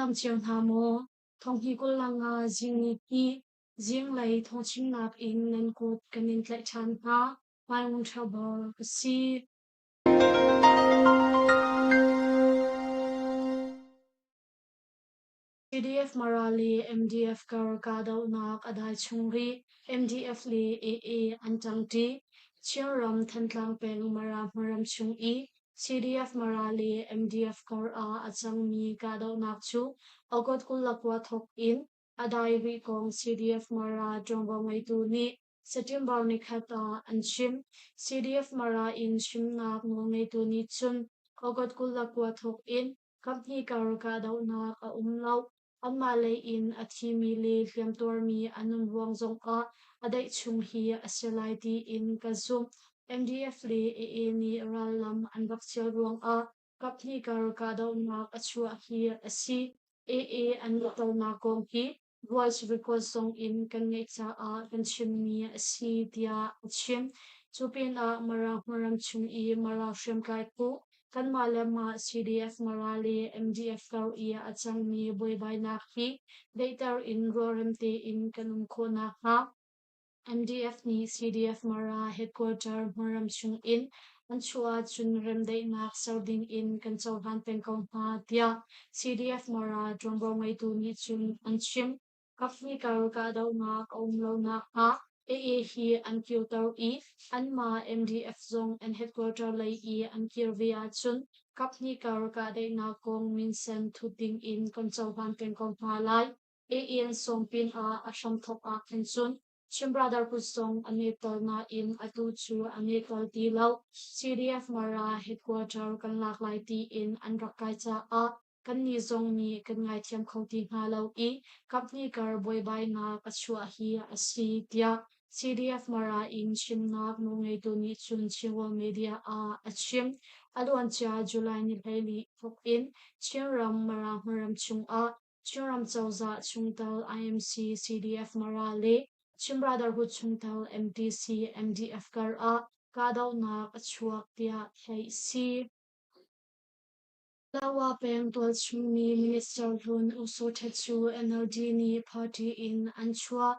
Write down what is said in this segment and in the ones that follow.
dam cio hna maw? Thonghni 25 zingni hi zinglei thawngchimnak in nan kut kan in tlaih ṭhan hna. Hmaingun Ṭhobor ka si. CDF Mara le MDF kar kahdohnak a dai chung rih. MDF le AA an ṭangṭi. Chinram Thantlang peng Mara hmaram chung i CDF Mara le MDF kar ah a cangmi kahdohnak cu August 29 thawk in a dai rih kong CDF Mara ṭuanvo ngeitu nih September nikhat ah an chim. CDF Mara in chimnak nawlngeitu nih cun August 29 thawk in Kaphnih kar kahdohnak a um lo. Anmah lei in a thimi le hliamtuarmi an um ruang zongah a daih chung hi a si lai tiin ka zumh. MDF le AA nih rallam an rak sial ruangah kaphnih kar kahdohnak a chuah hi a si. AA an rawhternak kong hi voice record zong in kan ngeih caah kan chimmi a si tiah a chim. Cu pinah Mara hmunram chung i Mara hriamtlai phu kanmah le mah CDF Mara le MDF kar i a cangmi buaibainak hi daihter in rualrem tein kan um khawh nakhnga MDF nih CDF Mara headquarter hmunram chung in an chuah ahcun remdaihnak ser ding in kan cohlan peng ko hna tiah CDF Mara ṭuanvo ngeitu nih cun an chim. Kaphnih kar kahdohnak a um lo nakhnga AA hi an kirter i anmah MDF zong an headquarter lei i an kir ve ahcun kaphnih kar kahdaihnak kong minsen thut ding in kan cohlan peng ko hna lai. AAN sawm pinah a hramthawk ah khan cun Chin Brotherhood zong an i tel nain atu cu an i tel ti lo. CDF Mara headquarter kan lak lai tiin an rak kai caah kannih zong nih kan ngaithiam kho ti hna lo i kaphnih kar buaibainak a chuah hi a si tiah CDF Mara in chimnak nawlngeitu nih cun Chinworld Media ah a chim. A luancia July ni 14 thawk in Chinram Mara hmunram chungah Chinram cozah chungtel IMC CDF Mara le Chin Brotherhood chungtel MTC MDF kar ah kahdohnak a chuak tiah theih si. Lawa peng tualchung mi Minister hlun U Saw Htet cu NLD nih party in an chuah.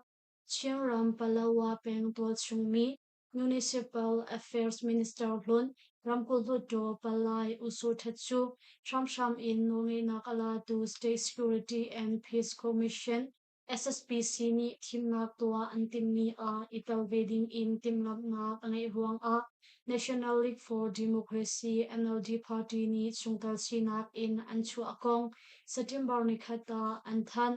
Chinram Palawa peng tualchung mi Municipal Affairs Minister hlun ramkulh hluttaw palai U Saw Htet cu hramhram in nawlngeihnak a latu State Security and Peace Commission SSPC nih thimnak tuah an timhmi ah i tel ve ding in timhlamhnak a ngeih ruangah National League for Democracy NLD party nih chungtel sinak in an chuah kong September nikhat ah an thanh.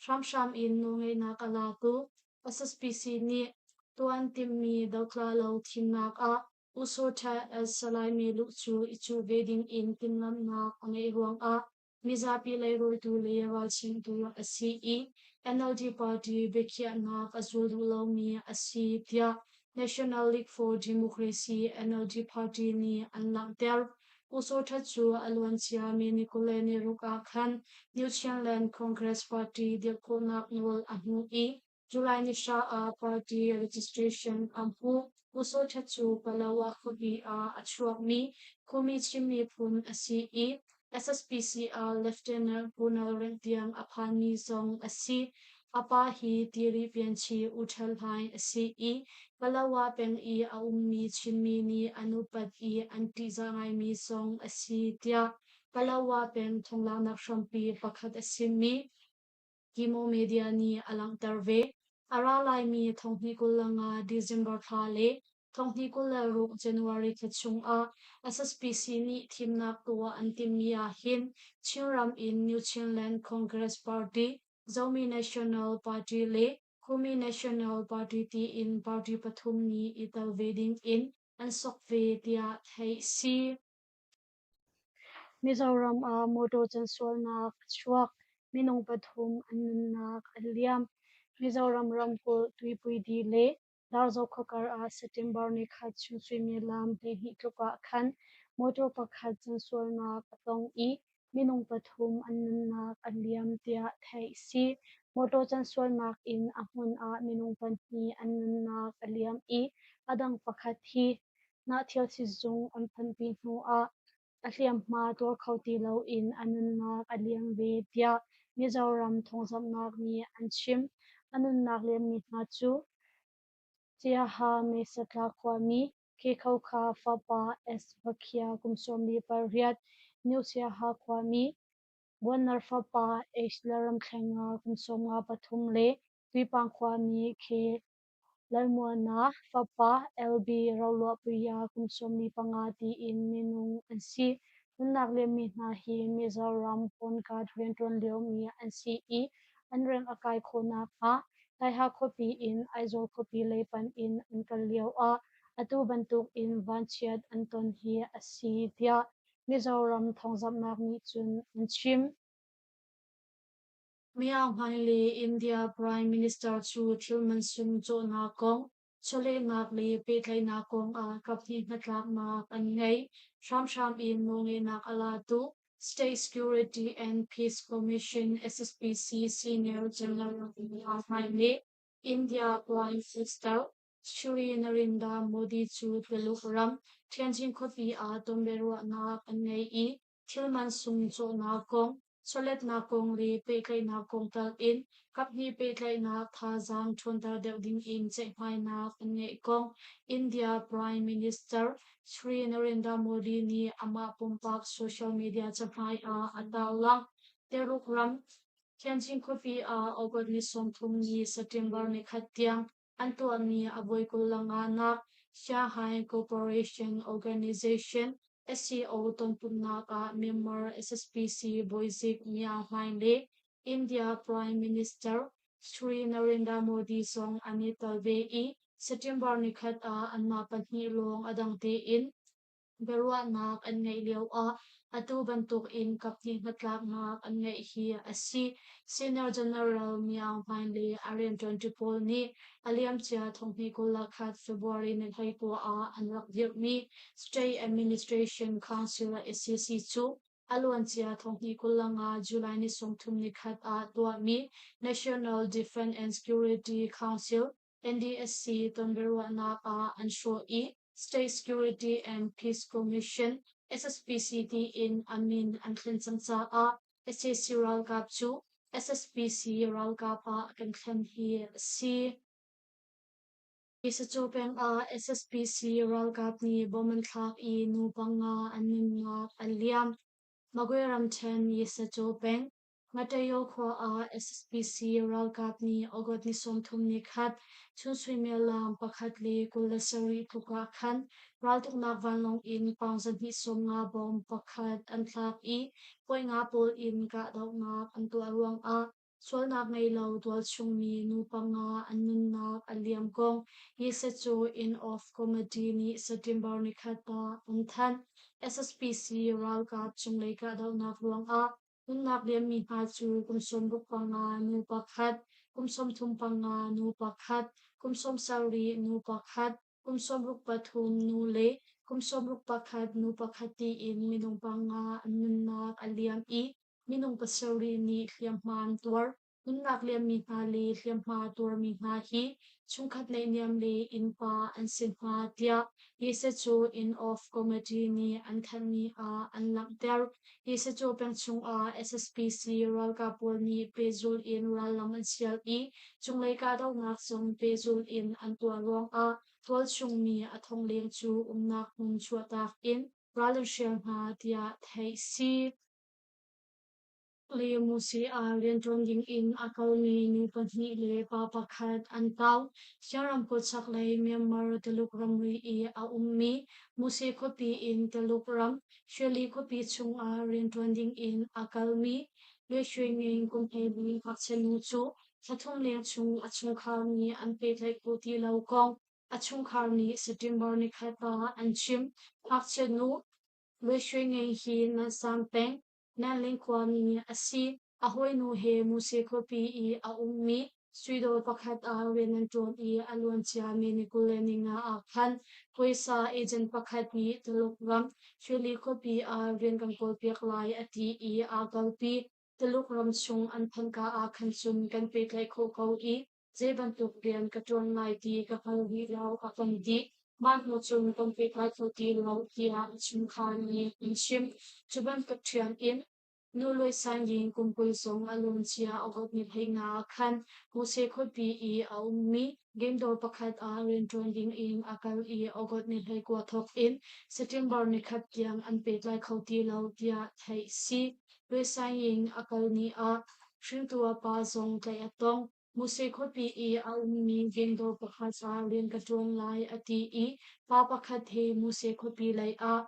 Hramhram in nawlngeihnak a latu SSPC nih tuan timhmi dotla lo thimnak ah U Saw Htet as Salai Me Luh cu i cuh ve ding in timhlamhnak a ngeih ruangah mizapi leirawitu le ralchingtu a si i NLD party biakhiahnak a zul duh lomi a si tiah National League for Democracy NLD party nih an langhter. U Saw Htet cu a luancia mi ni 26 ah khan New Chinland Congress Party dirh khawhnak nawl a hmu i July ni hra ah party registration a hmuh. U Saw Htet cu Palawa khuapi ah a chuakmi Khumi Chin miphun a si i SSPC ah Lieutenant Colonel rank tiang a phanmi zong a si. A pa hi Tiri Pianchi U Ṭhal Hlaing a si i Palawa peng i a ummi Chinmi nih an upat i an ṭihzah ngaimi zong a si tiah Palawa peng thonglaknak hrampi pakhat a simi Kimo Media nih a langhter ve. A ra laimi thonghnih 25 December thla le thonghnih 26 January thla chungah SSPC nih thimnak tuah an timhmi ahhin Chinram in New Chinland Congress Party, Zomi National Party le Khumi National Party tiin party pathum nih i tel ve ding in an sok ve tiah theih si. Mizoram ah motor cansualnak a chuak. Minung pathum an nunnak a liam. Mizoram ramkulh Tuipuidi le Darzo khuakar ah September nikhat chung suimilam 12 tluk ah khan motor pakhat cansualnak a tong i minung pathum an nunnak a liam tiah theih a si. Motor cansualnak in a hmun ah minung pahnih an nunnak a liam i a dang pakhat hi Hnahthial sizung an phanhpi hnu ah a hliamhma tuar kho ti loin a nunnak a liam ve tiah Mizoram thawngzamhnak nih an chim. A nunnak liammi hna cu Siaha Mesatla khuami Kekhokha fapa S. Vakhia kum 18, New Siaha khuami Buannar fapa H. Lalramthlenga kum 53 le Tuipang khuami K. Lalmuana fapa LB Roluahpuia kum 45 tiin minung an si. Nunnak liammi hna hi Mizoram Home Guard rianṭuan liomi an si i an reng a kai khawh nakhnga Saiha khuapi in Aizawl khuapi lei panh in an kal lioah atu bantuk in vanchiat an ton hi a si tiah Mizoram thawngzamhnak nih cun an chim. Myanmar le India Prime Minister cu thil mansung cawhnak kong, chawlehnak le pehtlaihnak kong ah kaphnih hnatlaknak an ngei. Hramhram in nawlngeihnak a latu State Security and Peace Commission SSPC Senior General Myanmar le India Prime Minister Shri Narendra Modi cu Tuluk ram Tianjin khuapi ah tonbiaruahnak an ngei i thil mansung cawhnak kong, chawletnak kong le pehtlaihnak kong tal in kaphnih pehtlaihnak thazaang ṭhawnter deuh ding in ceihmainak an ngeih kong India Prime Minister Shri Narendra Modi nih amah pumpak social media cahmai ah a tarlang. Tuluk ram Tianjin khuapi ah August ni 30 ni September ni khat tiang an tuahmi a voi 25nak Shanghai Cooperation Organization SCO tonpumhnak ah Myanmar SSPC bawizik Mya Hlaing le India Prime Minister Shri Narendra Modi zong an i tel ve i September nikhat ah anmah pahnih lawng a dang tein Biaruahnak an ngeih lioah atu bantukin kaphnih hnatlaknak an ngeih hi a si. Senior General Myaung Hlaing le a rianṭuanṭi pawl nih a liamcia thonghnih 21 February ni 19 ah an rak dirhmi State Administration Council SAC cu a luancia thonghnih 25 July ni 30 nikhat ah tuahmi National Defense and Security Council NDSC tonbiaruahnak ah an hrawh i State Security and Peace Commission SSPC tiin a min an thlen cang caah sac ralkap cu SSPC ralkap ah kan thlen hi a si. Sacu peng ah SSPC ralkap nih bom an thlak i nu panga an nunnak an liam. Magwe ramṭhen Sacu peng Ngatayo khua ah SSPC ralkap nih August ni 31 chun suimilam 1:27 tluk ah khan raltuknak vanlawng in pound 250 bomb pakhat an thlak i puai nga pawl in kahdohnak an tuah ruangah sualnak ngei lo tualchung mi nu panga an nunnak a liam kong Yisecu Inn of Committee nih September nikhat ah an thanh. SSPC ralkap cunglei kahdohnak ruangah Nunnak liammi hna cu kum 65 nu pakhat, kum 35 nu pakhat, kum 70 nu pakhat, kum 63 nu le kum 61 nu pakhat tiin minung panga an nunnak a liam i minung pasarih nih hliamhma an tuar. Nunnak liammi hna le hliamhma tuarmi hna hi chungkhat naihniam le innpa an si hna tiah Yisecu Inn of Committee nih an thanhmi ah an langhter. Yisecu peng chungah SSPC ralkap pawl nih pehzulh in rallam an sial i cunglei kahdohnak zong pehzulh in an tuah ruangah tualchung mi a thong leng cu umnak hmun chuahtak in ral an hrial hna tiah theih si. Le Muse ah rianṭuan dingin a kalmi nu pahnih le pa pakhat an tau. Siangramkulh chaklei Myanmar Tuluk ramri i a ummi Muse khuapi in Tuluk ram Shweli khuapi chungah rianṭuan dingin a kalmi Lwe Shwe Ngin kum 14 ngakchia nu cu thla thum leng chung a chungkhar nih an pehtlaih khawh ti lo kong a chungkhar nih September nikhat ah an chim. Ngakchia nu Lwe Shwe Ngin hi Nansang peng Nanling khuami a si. A hawinu he Muse khuapi i a ummi suidawr pakhat ah rian an ṭuan i a luancia mi ni 25 ah khan puaisa agent pakhat nih Tuluk ram Shili khuapi ah rian kan kawlpiak lai a ti i aa kalpi. Tuluk ram chung an phanhka ah khan cun kan pehtlaih khawh ko i zei bantuk rian ka ṭuan lai ti ka hngal rih lo a kan ti. Mah hnu cun kan pehtlai kho ti lo tiah a chungkhar nih an chim. Cu bantuk ṭhiam in Nu Luai San Ying kum 20 zong a luancia August ni 15 ah khan Muse khuapi i a ummi game dawr pakhat ah rianṭuan ding in a kal i August ni 19 thawk in September ni khat tiang an pehtlai kho ti lo tiah theih si. Luai San Ying a kal ni ah hringtu a pa zong tlaih a tong. Muse khuapi i a ummi game dawr pakhat ah rian ka ṭuan lai a ti i pa pakhat he Muse khuapi lei ah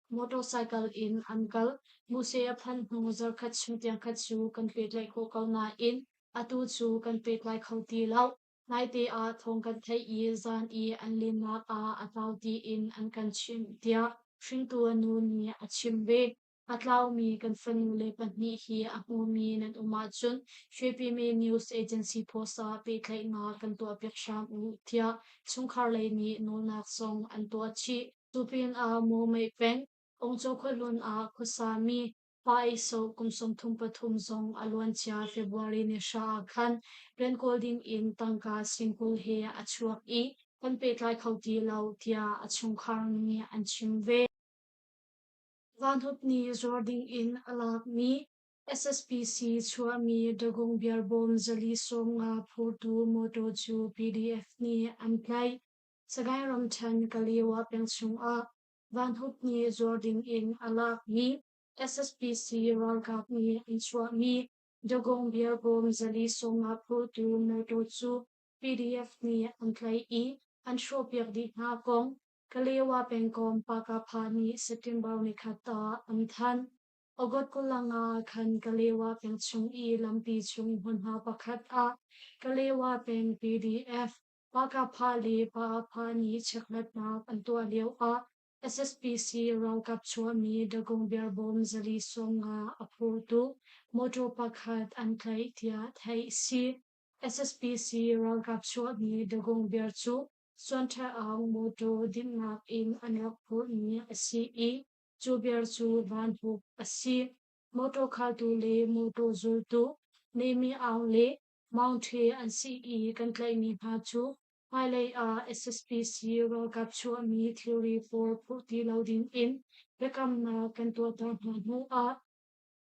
Motorcycle in an kal. Muse a phanh hnu zarkhat chung tiang khat cu kan pehtlaih khawh ko nain atu cu kan pehtlai kho ti lo. Naite ah thawng kan theih i zan i an lennak ah a tlau tiin an kan chimh tiah hringtu a nu nih a chim ve. A tlaumi kan fanule pahnih hi a hmumi nan um ahcun Shwepime News Agency post ah pehtlaihnak kan tuahpiak hram u tiah chungkhar lei nih nawlnak zong an tuah chih. Cu pinah Mawmeih peng, Ungcaw khuahlun ah khuasami Pa Eisoh kum 33 zong a luancia February ni hra ah khan rian kawl ding in tangka sing 20 he a chuak i kan pehtlai kho ti lo tiah a chungkhar nih an chim ve. Vanhup nih zuar ding in a lakmi SSPC chuahmi Dagung biarbawm 450 phurtu mawtaw cu PDF nih an tlaih. Sagaing ramṭhen Kalewa peng chungah Vanhup nih zuar dingin a lakmi SSPC ralkap nih an chuahmi Dagong biarbawm 450 phurtu mawtaw cu PDF nih an tlaih i an hrawhpiak dih hna kong Kalewa pengkomh Pakapha nih September nikhat ah an thanh. August 25 khan Kalewa peng chung i lampi chung hmunhma pakhat ah Kalewa peng PDF Pakapha le Paapha nih chekhlatnak an tuah lioah SSPC ralkap chuahmi Dagung biarbawm 450 a phurtu mawṭaw pakhat an tlaih tiah theih a si. SSPC ralkap chuahmi Dagung beer cu Suanṭha Aung mawṭaw dinhnak in an rak phurhmi a si i cu beer cu vanhuk a si. Mawṭaw khaltu le mawṭaw zultu Nemi Aung le Maung Ṭhe an si i kan tlaihmi hna cu hmailei ah SSPC ralkap chuahmi thilri pawl phurh ti lo dingin biakamnak kan tuahter hna hnu ah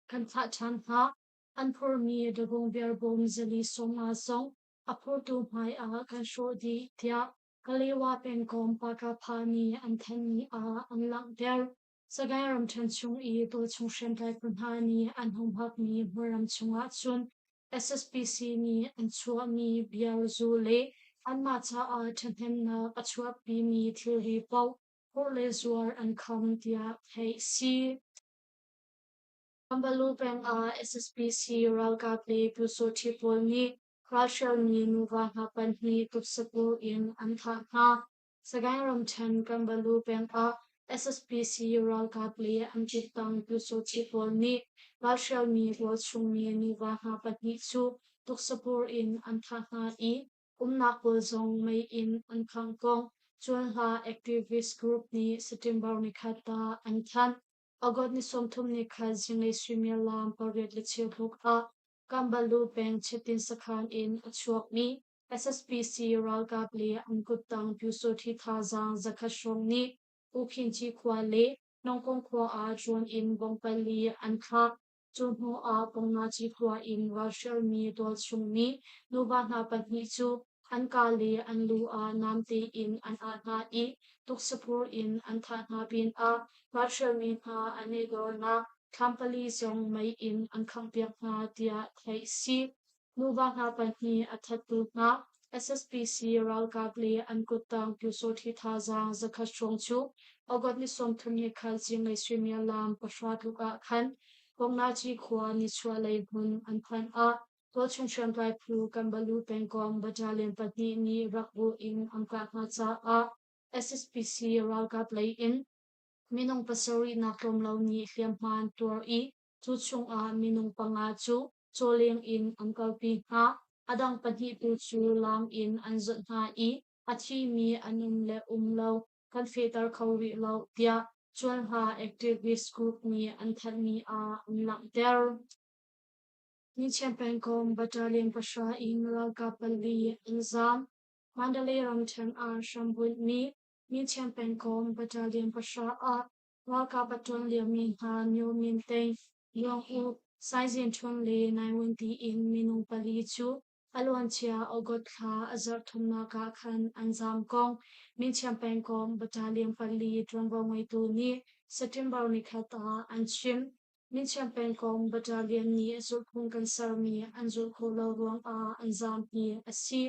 kan thlah ṭhan hna. An phurmi Dagung beer bawm 450 zong a phurtu hmai ah kan hrawh dih, tiah Kalewa pengkomh Pakapha nih an thanhmi ah an langhter. Sagaing ramṭhen chung i tualchung hriamtlai phu hna nih an humhakmi hmunram chungah cun SSPC nih an chuahmi beer zu le anmah caah ṭhahnemnak a chuahpimi thilri paoh phurh le zuar an kham tiah theih a si. Kambalu peng ah SSPC ralkap le pyusawṭhi pawl nih ralhrialmi nuva hna pahnih tuksapu in an thah hna. Sagaing ramṭhen Kambalu peng ah SSPC ralkap le an kuttang pyusawṭhi pawl nih ralhrialmi tualchungmi nuva hna pahnih cu tuksapur in an thah hna i umnak pawl zong mei in an khangh kong Cuanhla Activist Group nih September nikhat ah an thanh. August ni 31 zinglei suimilam 8:15 tluk ah Kambalu peng Chitin sakhan in a chuakmi SSPC ralkap le an kuttang Pyusawthi thazaang 100 hrawng nih U Khin Ci khua le Nongkong khua ah drone in bom pali an thlak. Cu hnu ah Pongnaci khua in ralhrialmi tualchung mi nuva hna pahnih cu an kaa le an lu ah namte in an ah hna i tuksapur in an thah hna pinah ralhrialmi hna an i dornak thlam pali zong mei in an khanghpiak hna tiah theih a si. Nuva hna pahnih a thattu hna SSPC ralkap le an kuttang Pyusawthi thazaang 100 hrawng cu August ni 31 zinglei suimilam 9 tluk ah khan Pongnaci khua nichuahlei hmun an phanh ah tualchung hriamtlai phu Kanbalu pengkomh battalion pahnih nih rak bu in an kah hna caah SSPC ralkap lei in minung pasarih nak tlawm lo nih hliamhma an tuar i cu chungah minung panga cu cawleng in an kalpi hna. A dang pahnih tu cu laam in an zawt hna i a thimi an um le um lo kan fehter kho rih lo tiah Cuanhla Activist Group nih an thanhmi ah an langhter. Nichian pengkomh battalion pahra in ralkap pali an zaam. Mandalay ramṭhen ah hrambunhmi Minchiam pengkomh Battalion pahra ah ralkap a ṭuan liomi hna Myo Min Tein, Luang Uk, Saizin Ṭhun le Nai Win tiin minung pali cu a luancia August thla a zarh thumnak ah khan an zaam kong Minchiam pengkomh Battalion pali ṭuanvo ngeitu nih September nikhat ah an chim. Minchiam pengkomh Battalion nih zulhphung kan sermi an zulh khawh lo ruangah an zaam hi a si.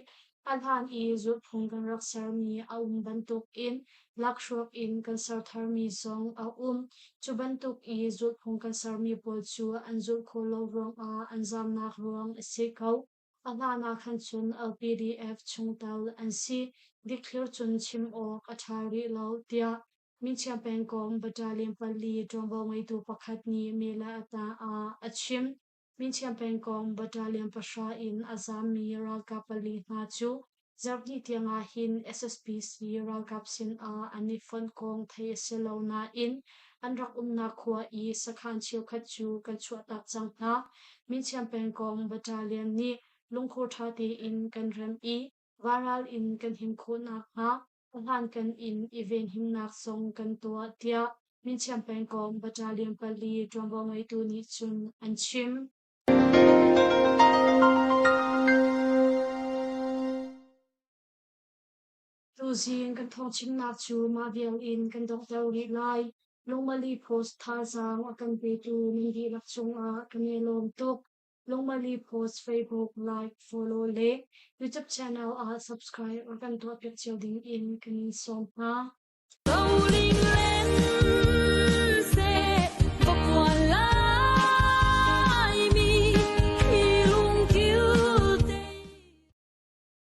A hlan i zulhphung kan rak sermi a um bantukin lakhruak in kan ser tharmi zong a um. Cu bantuk i zulhphung kan sermi pawl cu an zulh khawh lo ruangah an zaamnak ruang a si ko. A hlan ah khan cun LPDF chungtel an si. Dikthlir cun chim awk a ṭha rih lo, tiah Minchiam pengkomh Battalion pali ṭuanvo ngeitu pakhat nih Mela-ata ah a chim. Minchiam pengkomh Battalion pahra in a zaammi ralkap pali hna cu zarhhnih tiangah hin SSPC ralkap sinah an i fonh kong theih a si lo nain an rak umnak khua i sakhan cheukhat cu kan chuahtak cang hna. Minchiam pengkomh Battalion nih lungkhur ṭha tein kan remh i varal in kan him khawh nakhnga A hlankan in i venhimnak zong kan tuah, tiah Minchiam pengkomh Battalion pali ṭuanvo ngeitu nih cun an chim. Tuzing kan thawngchimnak cu mah vial in kan donghter rih lai. Lungmali Post thazaang a kan petu nan dihlak cungah kan i lawm tuk. Lungmali Post Facebook like, follow le YouTube channel ah subscribe a kan tuahpiak cio ding in kan in sawm hna. Rolling land.